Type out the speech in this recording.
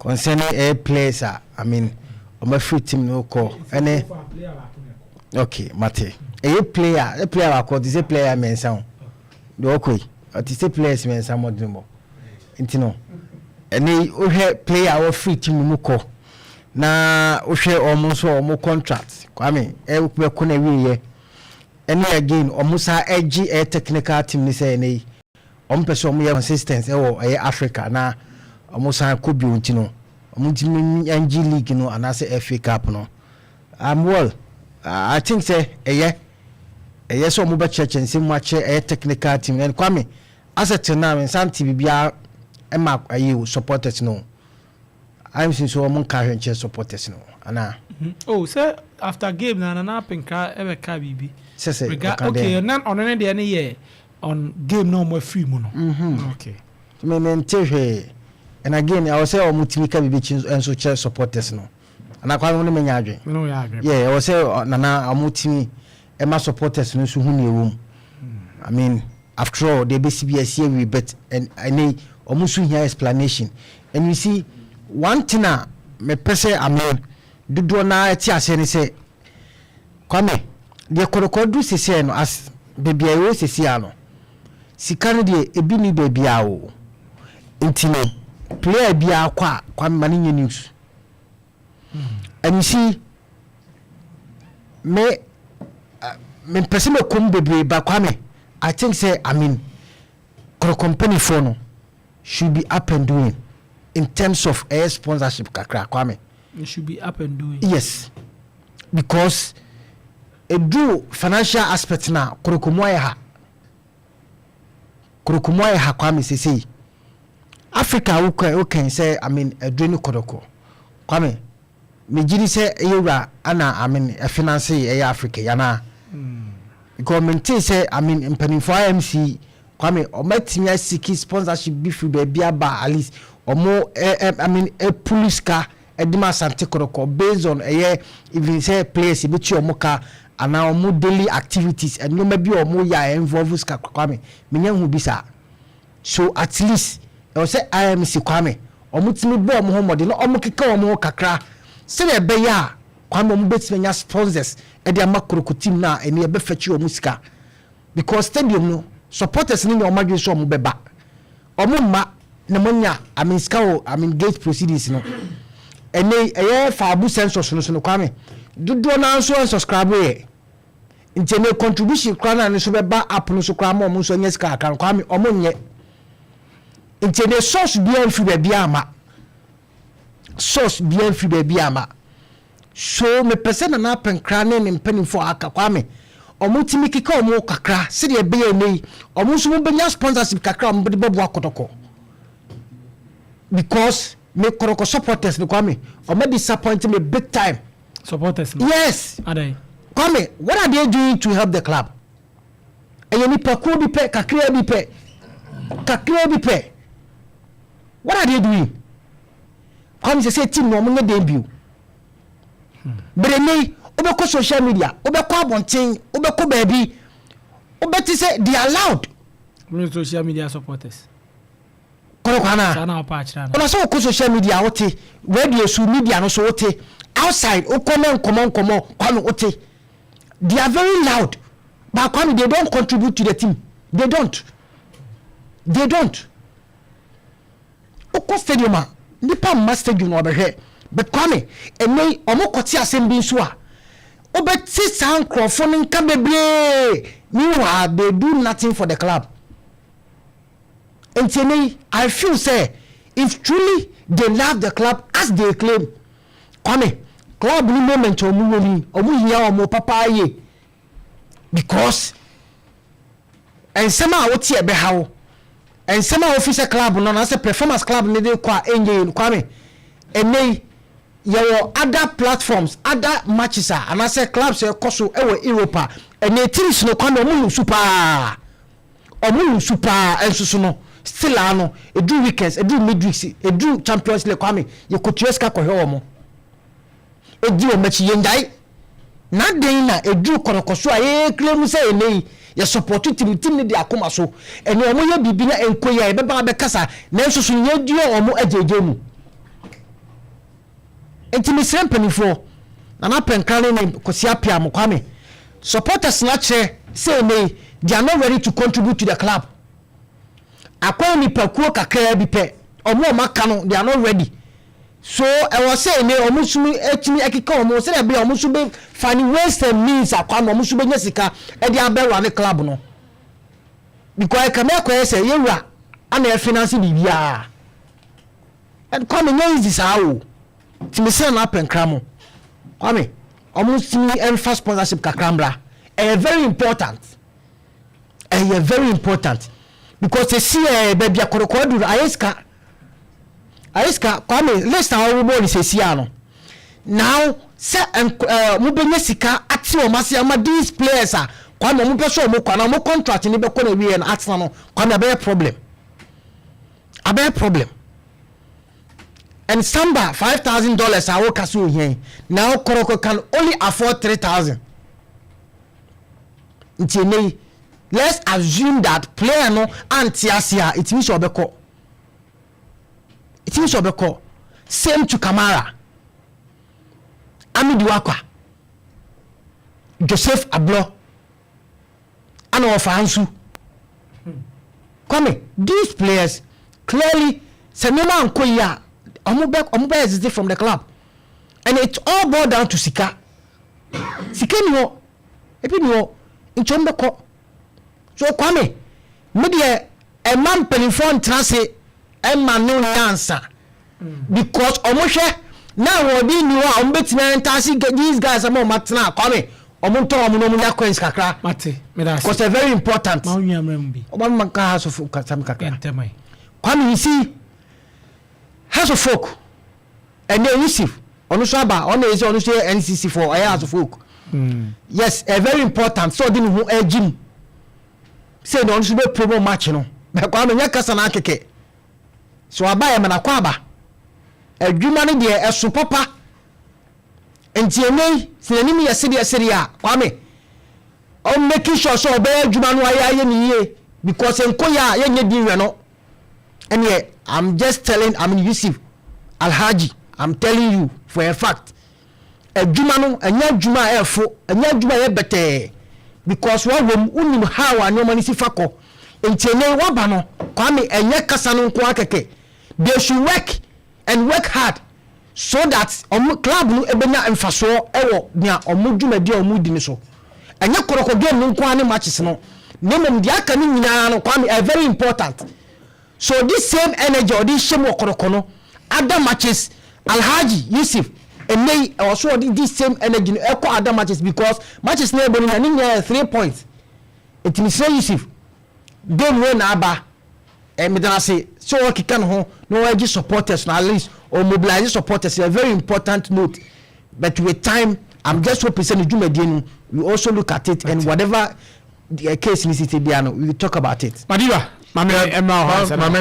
Concerning ɛyɛ players a, I mean, ɔmo afiri team no kɔ ɛne, okay, mate. Ɛyɛ player, ɛ player baako ɔte sɛ player mmiɛnsa o. Deɛ ɔkɔ yi, ɔte sɛ players mmiɛnsa mɔden bɔ. Nti no, ɛne wohwɛ player a wɔfiri team no mu kɔ na wohwɛ ɔmo nso a ɔmo contract, Kwame, ɛbɛkɔ na ɛwieɛ, ɛne again ɔmo sa ɛgye ɛyɛ technical team ne sɛ ɛnɛ yi ɔmo pɛ sɛ ɔmo yɛ consistent ɛwɔ ɛyɛ Africa na ɔmo san kɔ bio, nti no ɔmo ntumi ɛngye league no anaasɛ FA Cup no. Well, I think sɛ ɛyɛ sɛ ɔmo bɛkyerɛkyerɛ nsɛm mu akyerɛ ɛyɛ technical team. And Kwame, asɛ te na nsa nte biribiara ɛma ɛyɛ supporters no, IMC nso ɔmo nka ahwɛ nkyerɛ supporters no anaa? Oh, sɛ after game na Nana Apinkra ɛbɛka biribi. Sɛ ɔka okay dɛ na ɔno ne deɛ ne yɛ on game na ɔmo afiri mu no. Okay. Me nte hwee. And again, ɛwɔ sɛ ɔmo tumi ka biribi nso kyerɛ supporters no anaa, Kwame, mo ne menya adwen? Me ne wo yɛ adwen. Yeah, ɛwɔ sɛ Nana ɔmo tumi ɛma supporters no nso hu nea ɛwɔ mu. I mean, after all, deɛ ɛbɛsi bi ɛsi awie, but ɛne ɔmo nso hia explanation. And you see, one thing a mepɛ sɛ, I mean, dodoɔ naa ɛte aseɛ ne sɛ, Kwame, deɛ Kɔtɔkɔ duru sesei no, as baabi a ɛwɔ sesei a no, sika no deɛ ebi ni baabi a o. Nti no player biara kɔ a, Kwame, ma ne nyɛ news. And you see, me mempɛ sɛ mɛkɔm bebree ba, Kwame, I think sɛ, I mean, Kɔtɔkɔ mpanimfoɔ no should be up and doing in terms of ɛyɛ sponsorship kakra, Kwame. You should be up and doing. Yes, because edu financial aspect na Kɔtɔkɔ mu ayɛ ha, Kɔtɔkɔ mu ayɛ ha, Kwame. Sesei Africa wokɛn sɛ, I mean, aduro ne Kɔtɔkɔ, Kwame, megye di sɛ ɛyɛ wura ana, I mean, ɛfinance ɛyɛ Africa yana, because mente sɛ, I mean, mpanimfoɔ IMC, Kwame, ɔmatumi aseek sponsorship bi firi baabi aba, at least ɔmo ɛ ɛ I mean, ɛpull sika ɛde ma Asante Kɔtɔkɔ based on ɛyɛ even sɛ players ebi ɔmo ka anaa ɔmo daily activities, nneɛma bi a ɔmo yɛ a involve sika. Kwame, menya hu bi saa. So at least ɛwɔ sɛ IMC, Kwame, ɔmo tumi bɔ ɔmo ho mmɔden na ɔmo keka ɔmo ho kakra sɛdeɛ ɛbɛyɛ a, Kwame, ɔmo bɛtumi anya sponsors ɛde ama Kɔtɔkɔ team na ɛni ɛbɛfɛkyi ɔmo sika, because stadium no supporters no nya ɔmo adwene sɛ ɔmo bɛba, ɔmo mma na mo nya, I mean, sika wɔ, I mean, gate proceedings no. Ɛnɛ ɛyɛ faabu census no so no, Kwame, dodoɔ naa nso unsubscribe yɛ, nti ɛnɛ contribution koraa naa no nso bɛba app no so koraa ma ɔmo nso anya sika kakra no, Kwame, ɔmo nyɛ. Nti ɛnɛ source biara nfiri baabi ama, source biara nfiri baabi ama. So mepɛ sɛ Nana Apɛnkra ne ne mpanimfoɔ aka, Kwame, ɔmo tumi keka ɔmo kakra sɛdeɛ ɛbɛyɛ ɛnɛ yi ɔmo nso mo bɛnya sponsorship kakra a ɔmo de bɛboa Kɔtɔkɔ, because me Kɔtɔkɔ supporters no, Kwame, ɔmo disappoint me big time. Supporters no? Yes. Adai? Kwame, what are they doing to help the club? Ɛyɛ nipakuo bi pɛ, kakra bi pɛ, kakra bi pɛ. What are they doing, Kwame? Sɛ team na ɔmo nyɛ den bio bere ne wobɛkɔ social media, wobɛkɔ abɔnten, wobɛkɔ baabi, wobɛte sɛ they are loud. Mo social media supporters. Kɔtɔkɔ anaa? Saa na wɔpa akyerɛ no. Ɔna sɛ wokɔ social media, wote radio so, media no so, wote outside, wokɔ ne nkɔmmɔ nkɔmmɔ, Kwame, wote they are very loud, but Kwame, they don't contribute to the team. They don't, they don't. Wokɔ stadium a, nipa mma stadium na ɔbɛhwɛ, but Kwame, ɛnɛ ɔmo kɔte asɛm bi nso a, wobɛte saa nkurɔfoɔ no nka bebree. Meanwhile, they do nothing for the club. Nti ɛnɛ yi, I feel say if truly they love the club as they claim, Kwame, club ni moment a ɔmo wɔ ni, ɔmo hia ɔmo papa yie, because nsɛm a wote ɛbɛha wo, nsɛm a wofi sɛ club no anaasɛ performance club no de kɔ a ɛnyɛ yie no, Kwame, ɛnɛ yi yɛwɔ other platforms, other matches a anaasɛ clubs a ɛkɔ so ɛwɔ Europe a ɛnɛ teams no, Kwame, ɔmo lose paa, ɔmo lose paa. Ɛnso so no, still a no edu weekends, edu midweeks, edu Champions League, Kwame, yɛkɔtua sika kɔhwɛ wɔn, edi wɔn akyi, yɛn gyae n'aden na edu Kɔtɔkɔ so a yɛkura mu sɛ ɛnɛ yi yɛ support team, team ne de akoma so. Ɛnɛ wɔn yɛ biribi na nko yi a yɛbɛba abɛkasa, nanso so yɛdua wɔn agyegye mu. Nti mesrɛ mpanimfoɔ, Nana Pɛnkra ne Kwasi Appiah mo, Kwame, supporters na kyerɛ sɛ ɛnɛ they are not ready to contribute to the club. Akɔyɛ nipakuo kakraa bi pɛ, ɔmo a ɔmo aka no, they are not ready. So ɛwɔ sɛ ɛnɛ ɔmo nso etumi ɛkeka ɔmo sɛdeɛ ɛbɛyɛ ɔmo nso bɛ find ways and means akwa no, ɔmo nso bɛnya sika ɛde abɛwura ne club no, because ɛkame akɔyɛ sɛ yɛwura ana ɛfinance biribiara. And Kwame, nyɛ easy saa o. Tìmí sɛ na apɛnkra mo, Kwame, ɔmo tumi ɛnfa sponsorship kakra mbra. Ɛyɛ very important, ɛyɛ very important, because esi baabi akɔrɔkɔrɔ duru, ayɛ sika, ayɛ sika. Kwame, list a wɔwɔ bɔɔlu sɛsi ano now sɛ nk mo bɛ nye sika ate wɔn ase ama these players a, Kwame, wɔn pɛ sɛ wɔn kɔ na wɔn contract ni bɛ kɔ na ewie no atena no, Kwame, abɛyɛ problem, abɛyɛ problem. And Samba, $5,000 a wɔka so ohia now, Kɔtɔkɔ can only afford 3,000. Nti ene yi, let's assume that player no ante ase a, etimi sɛ ɔbɛkɔ, etimi sɛ ɔbɛkɔ. Same to Kamara, Amidu Akwa, Joseph Ablɔ ana ɔfa nso. Kwame, these players clearly, sɛ nneɛma ankɔ yi a, ɔmo bɛ exit from the club, and it all boil down to sika. Sika ni hɔ, ebi ni hɔ, nti ɔmo bɛ kɔ. So Kwame, me deɛ, ɛma mpanimfoɔ ntena se ɛma ne nyansa, because ɔmo hwɛ na ahoɔden ni hɔ a ɔmo bɛtumi ɛntaase these guys ama ɔmo atena. Kwame, ɔmo ntɔn ɔmo na ɔmo nya coins kakra. Mate, meda ase. Because very important. Ma wo nua mmerɛ mu bi. Ɔba mi ka Hearts of Oak kasam kakra. Yɛntɛm yi. Kwame, you see, Hearts of Oak, ɛnɛ Yusuf ɔno nso aba, ɔno yɛ sɛ ɔno nso yɛ NCC for ɛyɛ Hearts of Oak. Yes, ɛ very important sɛ ɔde ne ho ɛgyi mu sɛ ɛna ɔno nso bɛ promo match no. Bɛ Kwame, nyɛ kasa na akeke so aba yɛ mɛna kɔ aba adwuma no deɛ ɛso papa. Nti ɛnɛ yi sɛ n'anim yɛ sedeɛ sedeɛ a, Kwame, ɔn making sure sɛ ɔbɛyɛ adwuma no ayɛ ne yie, because nkoya a yɛnyɛ di nwɛ no. Ɛneɛ I'm just telling, I mean, Yusuf Alhaji, I'm telling you for a fact, adwuma no ɛnyɛ adwuma a ɛɛfo, ɛnyɛ adwuma a ɛyɛ bɛtɛɛ, because wɔwɔ mu, wonim how a nneɛma no si fa kɔ. Nti ɛnɛ waba no, Kwame, ɛnyɛ kasa no nko akɛkɛ. They should work and work hard so that ɔmo club no ebenya mfasoɔ ɛwɔ nea ɔmo dwumadi a ɔmo di ni so. Ɛnyɛ Kɔtɔkɔ game no nko ara ne matches no, na mmom deɛ aka no nyinaa no, Kwame, ɛ very important. So this same energy ɔde hyɛ mu wɔ Kɔtɔkɔ no other matches, Alhaji Yusuf, ɛnɛ yi ɛwɔ so ɔde this same energy no ɛkɔ other matches, because matches no ɛbɔ no na ne nyinaa yɛ 3 points. Eti mesrɛ Yusuf, game wei na aba, medana ase sɛ ɔkeka ne ho na ɔagye supporters na at least or mobilize supporters, a very important note. But with time, I'm just hoping sɛ ne dwumadie no, we also look at it and whatever the case ni si te bia no, we will talk about it. Madiba, mame ɛmra hɔ. Maame.